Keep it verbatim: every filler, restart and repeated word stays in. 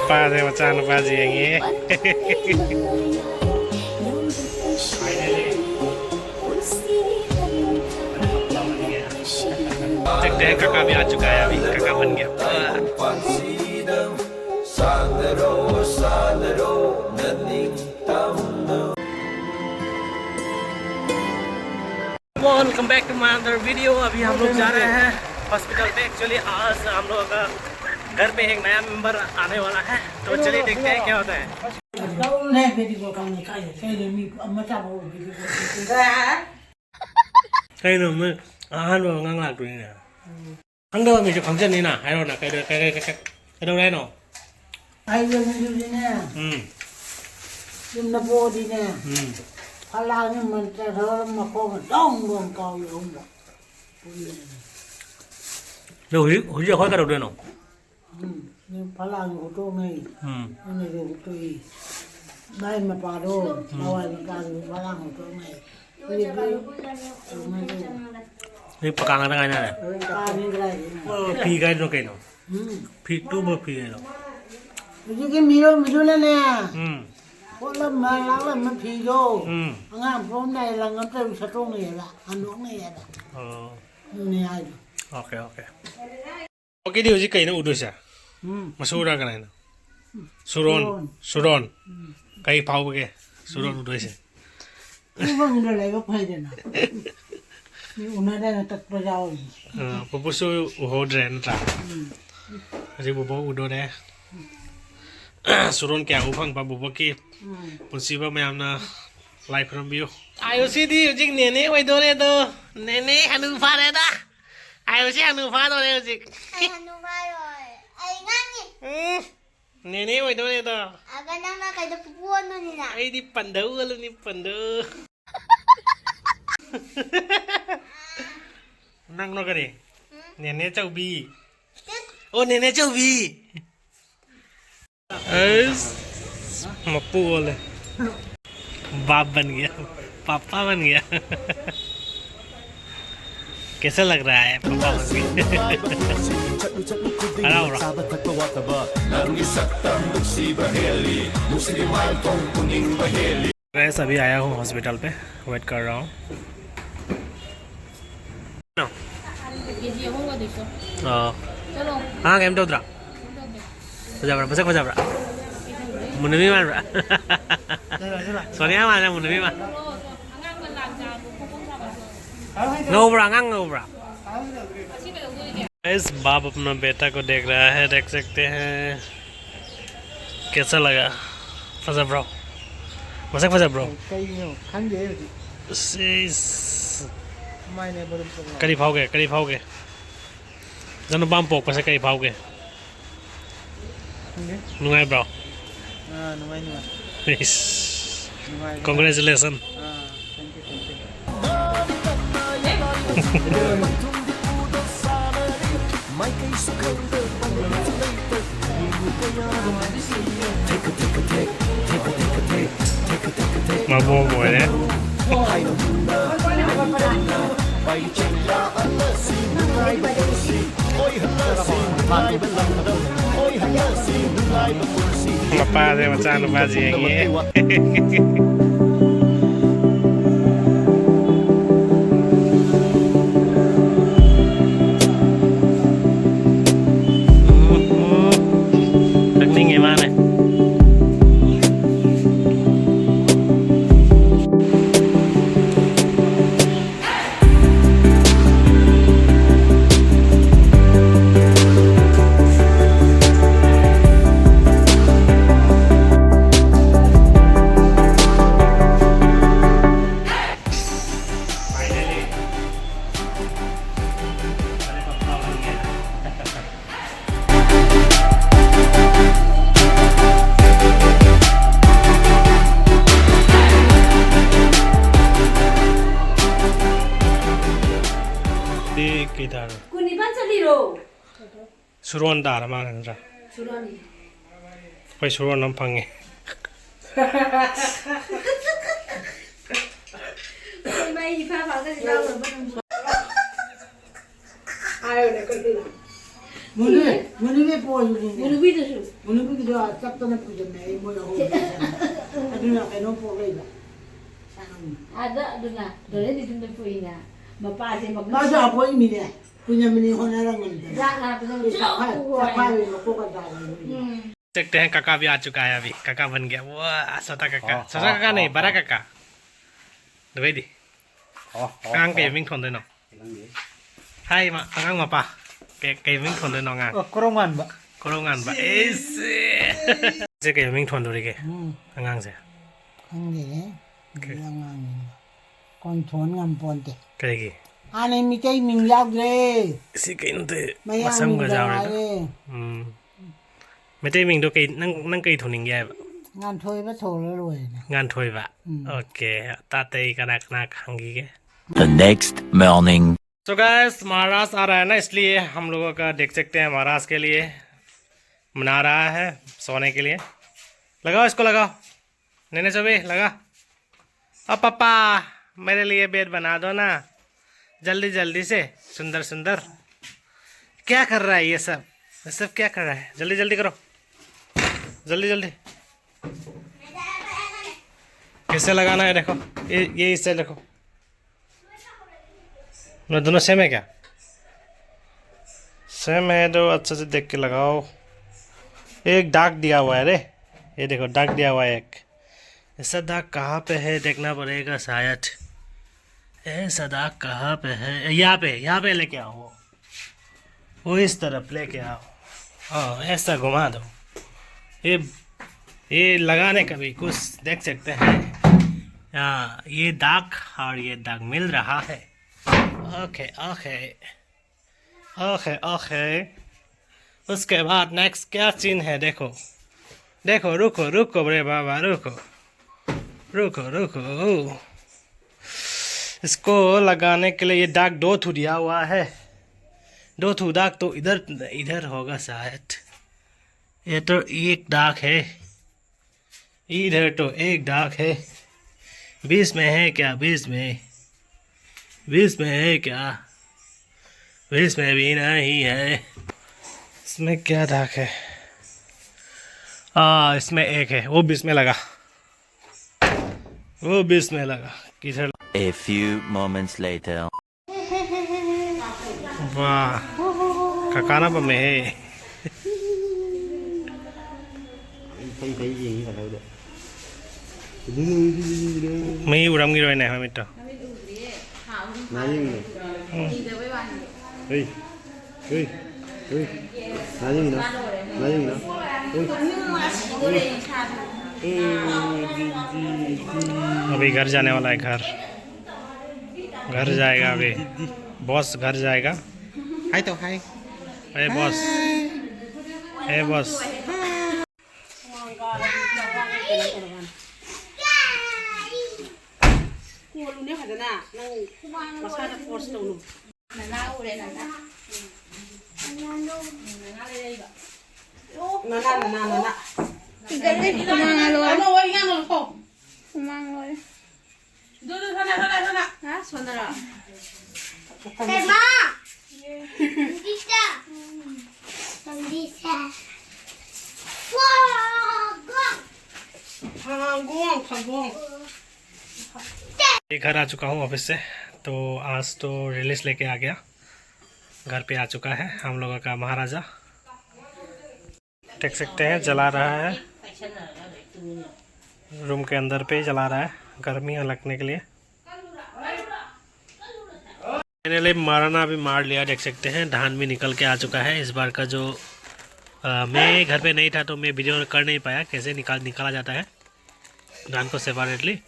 ꯅꯨꯄꯥꯁꯦ, ꯃꯆꯥ ꯅꯨꯄꯥꯁꯦ ꯌꯦꯡꯉꯦ꯫ देखते हैं, काका भी आ चुका है, अभी काका बन गया। Welcome back to my another video। अभी हम लोग जा रहे हैं हॉस्पिटल पे। एक्चुअली आज हम लोगों का घर पे एक नया मेंबर आने वाला है, तो चलिए देखते हैं क्या होता है। ꯀꯩꯅꯣ, ꯃꯣꯏ ꯑꯍꯥꯟꯕ ꯑꯉꯥꯡ ꯂꯥꯛꯇꯣꯏꯅꯤꯅꯦ꯫ ꯈꯪꯗꯕ ꯃꯤꯁꯨ ꯈꯪꯖꯅꯤꯅ꯫ ꯍꯥꯏꯔꯣꯅ, ꯀꯩꯗꯧ-, ꯀꯩ-, ꯀꯩ-, ꯀꯩ-, ꯀꯩꯗꯧꯔꯦ ꯍꯥꯏꯅꯣ? ꯍꯥꯏꯕ ꯃꯤꯗꯨꯗꯤꯅꯦ, ꯎꯝ꯫ ꯌꯨꯝꯗ ꯄꯣꯛꯑꯗꯤꯅꯦ, ꯎꯝ꯫ ꯐꯂꯥꯡꯒꯤ ꯃꯟꯇ꯭ꯔ ꯈꯔ ꯃꯈꯣꯡ ꯗꯣꯡ ꯗꯣꯡ ꯀꯥꯎ ꯌꯧꯍꯟꯕ꯫ ꯑꯗꯣ ꯍꯧꯖꯤꯛ, ꯍꯧꯖꯤꯛ ꯑꯩꯈꯣꯏ ꯀꯩꯗꯧꯗꯣꯏꯅꯣ? ꯎꯝ, ꯐꯂꯥꯡꯒꯤ ꯍꯨꯠꯇꯣꯛꯅꯩ꯫ ꯎꯝ꯫ ꯑꯗꯨꯅꯁꯨ ꯍꯨꯠꯇꯣꯛꯏ꯫ ꯃꯥꯏ ꯃꯄꯥꯗꯣ, ꯎꯝ꯫ ꯍꯋꯥꯏ ꯃꯄꯥꯗꯣ ꯐꯂꯥꯡ ꯍꯨꯠꯇꯣꯛꯅꯩ꯫ ꯍꯧꯖꯤꯛꯇꯤ ꯀꯩꯅꯣ ꯇꯧ-, ꯍꯧꯖꯤꯛ ꯄꯀꯥ ꯉꯥꯛꯇ ꯉꯥꯏꯅꯔꯦ꯫ ꯄꯀꯥꯅꯤ ꯀꯗꯥꯏꯗꯩꯅꯣ? ꯐꯤ ꯀꯥꯏꯗꯅꯣ ꯀꯩꯅꯣ? ꯎꯝ꯫ ꯐꯤ ꯇꯨꯕ ꯐꯤ ꯍꯥꯏꯗꯣ꯫ ꯍꯧꯖꯤꯛꯀꯤ ꯃꯤꯔꯣꯟꯕꯤꯗꯨꯅꯅꯦ, ꯎꯝ꯫ ꯄꯣꯠꯂꯝꯕ ꯂꯥꯛꯂꯝꯕ ꯐꯤꯗꯣ, ꯎꯝ꯫ ꯑꯉꯥꯡ ꯄꯣꯛꯑꯝꯗꯥꯏ ꯂꯪ ꯑꯝꯇ ꯁꯠꯇꯣꯛꯅꯩꯌꯦꯕ, ꯍꯟꯗꯣꯛꯅꯩꯌꯦꯕ꯫ ꯑꯣ꯫ ꯑꯗꯨꯅꯦ ꯍꯥꯏꯗꯣ꯫ Okay, okay. ꯑꯣꯀꯦꯗꯤ ꯍꯧꯖꯤꯛ ꯀꯩꯅꯣ ꯎꯗꯣꯏꯁꯦ? ꯎꯝ꯫ ꯃꯁꯨꯔꯥ ꯀꯅꯥꯏꯅꯣ? ꯁꯨꯔꯣꯟ꯫ ꯁꯨꯔꯣꯟ꯫ ꯁꯨꯔꯣꯟ꯫ ꯎꯝ꯫ ꯀꯩ ꯐꯥꯎꯕꯒꯦ ꯁꯨꯔꯣꯟ ꯎꯗꯣꯏꯁꯦ? ꯎꯐꯝꯗ ꯂꯩꯕ ꯐꯩꯗꯅ꯫ ꯃꯤ ꯎꯅꯗꯅ ꯇꯠꯄ ꯌꯥꯎꯔꯤ꯫ ꯑ, ꯄꯨꯄꯨꯁꯨ ꯎꯍꯧꯗ꯭ꯔꯦ ꯅꯠꯇ꯭ꯔꯥ? ꯎꯝ꯫ ꯍꯧꯖꯤꯛ ꯕꯨꯕꯣꯛ ꯎꯗꯣꯔꯦ꯫ ꯁꯨꯔꯣꯟ ꯀꯌꯥ ꯎ ꯐꯪꯕ ꯕꯨꯕꯣꯛꯀꯤ ꯎꯝ꯫ ꯄꯨꯟꯁꯤꯕ ꯃꯌꯥꯝꯅ ꯂꯥꯏ ꯈꯨꯔꯨꯝꯕꯤꯌꯨ꯫ ꯑꯥꯌꯨꯁꯤꯗꯤ ꯍꯧꯖꯤꯛ ꯅꯦꯅꯦ ꯑꯣꯏꯗꯣꯔꯦ ꯑꯗꯣ꯫ ꯅꯦꯅꯦ ꯍꯅꯨ ꯐꯥꯔꯦꯗ꯫ ꯑꯥꯌꯨꯁꯤ ꯍꯅꯨ ꯐꯥꯗꯣꯔꯦ ꯍꯧꯖꯤꯛ꯫ ꯑꯩ ꯍꯅꯨ ꯐꯥꯔꯣꯏ꯫ ꯑꯩ ꯉꯥꯡꯉꯤ꯫ ꯎꯝ꯫ ꯅꯦꯅꯦ ꯑꯣꯏꯗꯧꯔꯦꯗꯣ꯫ ꯑꯒ ꯅꯪꯅ ꯀꯩꯗ ꯄꯨꯄꯨ ꯑꯣꯟꯗꯣꯏꯅꯤꯅ? ꯑꯩꯗꯤ ꯄꯟꯗꯧ ꯑꯣꯜꯂꯅꯤ, ꯄꯟꯗꯧ꯫ ꯅꯪꯅꯣ ꯀꯔꯤ? ꯎꯝ? ꯅꯦꯅꯦ ꯆꯧꯕꯤ꯫ ꯇꯤꯠ꯫ ꯑꯣ, ꯅꯦꯅꯦ ꯆꯧꯕꯤ꯫ ꯑꯁ, ꯃꯄꯨ ꯑꯣꯜꯂꯦ꯫ बाप बन गया, पापा बन गया। कैसा लग रहा है पापा? हराओ, हराओ। Guys, अभी आया हूँ हॉस्पिटल पे, वेट कर रहा हूँ। ꯑꯥ꯫ ꯑꯉꯥꯡ ꯀꯩꯝ ꯇꯧꯗ꯭ꯔꯥ? ꯐꯖꯕ꯭ꯔꯥ? ꯃꯁꯛ ꯐꯖꯕ꯭ꯔꯥ? ꯃꯨꯟꯅꯕꯤ ꯃꯥꯟꯕ꯭ꯔꯥ? ꯁꯣꯅꯤꯌꯥ ꯃꯥꯟꯕ꯭ꯔꯥ? ꯃꯨꯟꯅꯕꯤ ꯃꯥꯟ-, ꯉꯧꯕ꯭ꯔꯥ? ꯑꯉꯥꯡ ꯉꯧꯕ꯭ꯔꯥ? Guys, बाप अपना बेटा को देख रहा है, देख सकते हैं। कैसा लगा? ꯐꯖꯕ꯭ꯔꯣ? ꯃꯁꯛ ꯐꯖꯕ꯭ꯔꯣ? ꯀꯩꯅꯣ? ꯈꯪꯗꯦ ꯑꯩ ꯍꯧꯖꯤꯛ꯫ ꯁꯤꯁ꯫ ꯃꯥꯏꯅꯦ ꯕꯣꯂꯨꯝ ꯇꯧꯕ꯫ ꯀꯔꯤ ꯐꯥꯎꯒꯦ? ꯀꯔꯤ ꯐꯥꯎꯒꯦ? ꯅꯆꯥꯅꯨꯄꯥ ꯑꯃ ꯄꯣꯛꯄꯁꯦ ꯀꯔꯤ ꯐꯥꯎꯒꯦ? ꯈꯪꯗꯦ꯫ ꯅꯨꯡꯉꯥꯏꯕ꯭ꯔꯣ? ꯑꯥ, ꯅꯨꯡꯉꯥꯏ, ꯅꯨꯡꯉꯥꯏ꯫ ꯏꯁ꯫ ꯅꯨꯡꯉꯥꯏꯕ꯫ Congratulations꯫ Ah, thank you, thank you꯫ ꯃꯕꯣꯛ ꯑꯣꯏꯔꯦ꯫ ꯃꯄꯥꯁꯦ ꯃꯆꯥꯅꯨꯄꯥꯁꯦ ꯌꯦꯡꯉꯤ꯫ ꯎꯝ, ꯎꯝ꯫ ꯊꯛꯅꯤꯡꯉꯦ ꯃꯥꯅꯦ꯫ ꯁꯤ ꯀꯩ ꯇꯥꯔꯦ? ꯀꯨꯟ ꯅꯤꯄꯥꯟ ꯆꯠꯂꯤꯔꯣ? ꯁꯨꯔꯣꯟ ꯇꯥꯔ ꯃꯥꯜꯂꯦ ꯅꯠꯇ꯭ꯔꯥ? ꯁꯨꯔꯣꯟꯅꯤ꯫ ꯑꯩꯈꯣꯏ ꯁꯨꯔꯣꯟ ꯑꯃ ꯐꯪꯉꯦ꯫ ꯑꯩꯈꯣꯏ ꯃꯩ ꯏꯐꯥ ꯐꯥꯒꯩ ꯂꯥꯎꯔꯕ ꯅꯪꯕꯨ? ꯃꯨꯅꯨ, ꯃꯨꯅꯨꯕꯤ ꯄꯣꯏꯕꯅꯤꯅꯦ꯫ ꯃꯨꯅꯨꯕꯤꯗꯨꯁꯨ꯫ ꯃꯨꯅꯨꯕꯤꯒꯤꯗꯣ ꯆꯞꯇꯅ ꯄꯨꯁꯤꯟꯅꯩ ꯃꯣꯏ ꯑꯍꯨꯝ꯫ ꯑꯗꯨꯅ ꯀꯩꯅꯣ ꯄꯣꯛꯂꯛꯏꯕ꯫ ꯑꯥꯗ ꯑꯗꯨꯅ ꯗꯣꯂꯦꯟ ꯏꯊꯟꯗ ꯄꯣꯛꯏꯅ꯫ ꯃꯄꯥꯁꯦ ꯃꯒꯨꯟ ꯃꯥꯁꯨ ꯑꯄꯣꯛꯏꯃꯤꯅꯦ꯫ ꯀꯨꯏꯅ ꯃꯤꯅꯤ ꯍꯣꯠꯅꯔꯝꯒꯅꯤꯗꯅ꯫ ꯆꯥꯛ ꯂꯥꯛꯄꯗ ꯆꯥꯎ ꯍꯥꯏ꯫ ꯆꯥꯛꯈꯥꯏꯕꯩ ꯃꯀꯣꯛꯀ ꯆꯥꯎꯕꯅꯤ꯫ ꯎꯝ꯫ देखते हैं, काका भी आ चुका है अभी। काका बन गया। वाह, छोटा काका। हाँ, छोटा हाँ, काका नहीं, हाँ, बड़ा हाँ। काका। दुबई दी। हाँ, हाँ, हाँ। ꯀꯩ ꯃꯤꯡ ꯊꯣꯟꯗꯣꯏꯅꯣ? ꯈꯪꯗꯦ꯫ ꯍꯥꯏ, ꯏꯃꯥ, ꯑꯉꯥꯡ ꯃꯄꯥ꯫ ꯀꯩ, ꯀꯩ ꯃꯤꯡ ꯊꯣꯟꯗꯣꯏꯅꯣ ꯑꯉꯥꯡ? ꯑꯣ, ꯀꯣꯔꯧꯉꯥꯟꯕ꯫ ꯀꯣꯔꯧꯉꯥꯟꯕ꯫ ꯏꯁ! ꯁꯦ ꯀꯩ ꯃꯤꯡ ꯊꯣꯟꯗꯣꯔꯤꯒꯦ? ꯎꯝ꯫ ꯑꯉꯥꯡꯁꯦ? ꯈꯪꯗꯦꯅꯦ꯫ ꯀꯩ? ꯑꯉꯥꯡꯅꯤꯅ꯫ ꯀꯣꯟ ꯊꯣꯟ ꯉꯝꯄꯣꯟꯇꯦ꯫ ꯀꯩꯒꯤ? ꯍꯥꯟꯅꯩ ꯃꯤꯇꯩ ꯃꯤꯡ ꯌꯥꯎꯗ꯭ꯔꯦ꯫ ꯁꯤ ꯀꯩꯅꯣ ꯇꯧ-, ꯃꯌꯥꯡ ꯃꯁꯝꯒ ꯃꯤꯡꯗ ꯌꯥꯎꯔꯦꯗ꯫ ꯉꯥꯏꯔꯦ꯫ ꯎꯝ꯫ ꯃꯩꯇꯩ ꯃꯤꯡꯗꯣ ꯀꯩ, ꯅꯪ, ꯅꯪ ꯀꯩ ꯊꯣꯟꯅꯤꯡꯒꯦ ꯍꯥꯏꯕ? ꯉꯥꯟꯊꯣꯏꯕ ꯊꯣꯜꯂ ꯂꯣꯏꯔꯦꯅꯦ꯫ ꯉꯥꯟꯊꯣꯏꯕ? ꯎꯝ꯫ OK, ꯑꯇꯩ ꯀꯅꯥ ꯀꯅꯥ ꯍꯪꯈꯤꯒꯦ? The next morning. So guys, महाराज आ रहा है ना, इसलिए हम लोगों का देख सकते हैं, महाराज के लिए बना रहा है सोने के लिए। लगाओ इसको, लगाओ। नैना चौबे, लगा। अब पापा, मेरे लिए बेड बना दो ना, जल्दी जल्दी से, सुंदर सुंदर। क्या कर रहा है ये सब? ये सब क्या कर रहा है? जल्दी जल्दी करो, जल्दी जल्दी। कैसे लगाना है देखो, ये, ये इससे देखो। ना, दोनों सेम है क्या? सेम है तो अच्छे से देख के लगाओ। एक दाग दिया हुआ है रे, ये देखो, दाग दिया हुआ है एक। ऐसा दाग कहाँ पे है, देखना पड़ेगा शायद। ऐसा दाग कहाँ पे है? यहाँ पे, यहाँ पे लेके आओ। वो इस तरफ लेके आओ। हाँ, ऐसा घुमा दो। ये, ये लगाने का भी कुछ देख सकते हैं। हाँ, ये दाग और ये दाग मिल रहा है। OK, OK। OK, OK। उसके बाद नेक्स्ट क्या सीन है, देखो। देखो, रुको, रुको, रे बाबा, रुको। रुको, रुको। इसको लगाने के लिए ये दाग दो ठो दिया हुआ है। दो ठो दाग तो इधर, इधर होगा शायद। ये तो एक दाग है, इधर तो एक दाग है। बीच में है क्या? बीच में, बीच में है क्या? बीच में भी नहीं है। इसमें क्या धाक है? हाँ, इसमें एक है, वो बीच में लगा, वो बीच में लगा। किधर? A few moments later. वा, ꯀꯀꯥꯅ ꯄꯝꯃꯦꯍꯦ꯫ ꯐꯩ ꯐꯩ ꯌꯦꯡꯉꯤ ꯀꯩꯅꯣꯗ꯫ ꯃꯤ ꯎꯔꯝꯈꯤꯔꯣꯏꯅꯦ ꯃꯃꯤꯠꯇꯣ꯫ ꯃꯥ ꯌꯦꯡꯉꯤꯅꯦ꯫ ꯎꯝ꯫ ꯍꯣꯏ꯫ ꯍꯣꯏ꯫ ꯍꯣꯏ꯫ ꯃꯥ ꯌꯦꯡꯉꯤꯅꯣ꯫ ꯃꯥ ꯌꯦꯡꯉꯤꯅꯣ꯫ ꯍꯣꯏ꯫ ꯑꯕꯤ ꯘꯔ ꯖꯥꯅꯦ ꯋꯥꯂꯥ ꯍꯥꯏ, ꯘꯔ꯫ घर जाएगा अभी। बॉस घर जाएगा। हाय तो हाय। ए बॉस। ए बॉस। ꯀꯣꯜꯂꯨꯅꯦ ꯐꯖꯅ꯫ ꯅꯪ ꯃꯁꯥꯗ ꯐꯣꯔꯁ ꯇꯧꯅꯨ꯫ ꯅꯅꯥ ꯎꯔꯦ, ꯅꯅꯥ꯫ ꯅꯅꯥ, ꯅꯅꯥ, ꯅꯅꯥ꯫ ꯍꯨꯃꯥꯡ ꯂꯣꯏꯔꯦ꯫ ꯍꯨꯃꯥꯡ ꯂꯣꯏꯔꯦ꯫ ꯑꯗꯨ, ꯑꯗꯨ, ꯁꯣꯝꯗ, ꯁꯣꯝꯗ, ꯁꯣꯝꯗ꯫ ꯍꯥ? ꯁꯣꯝꯗꯔꯣ? ꯍꯦꯃꯥ! ꯅꯟꯗꯤꯇꯥ! ꯅꯟꯗꯤꯇꯥ! ꯋꯥ! ꯐꯪꯒꯣꯝ, ꯐꯪꯒꯣꯝ꯫ ये घर आ चुका हूँ ऑफिस से, तो आज तो रिलीज लेके आ गया। घर पे आ चुका है हम लोगों का महाराजा। देख सकते हैं, जला रहा है, रूम के अंदर पे ही जला रहा है, गर्मी हलकने के लिए। फाइनली माराना भी मार लिया, देख सकते हैं, धान भी निकल के आ चुका है। इस बार का जो, अ, मैं घर पे नहीं था, तो मैं वीडियो कर नहीं पाया कैसे निकाल निकाला जाता है धान को सेपरेटली।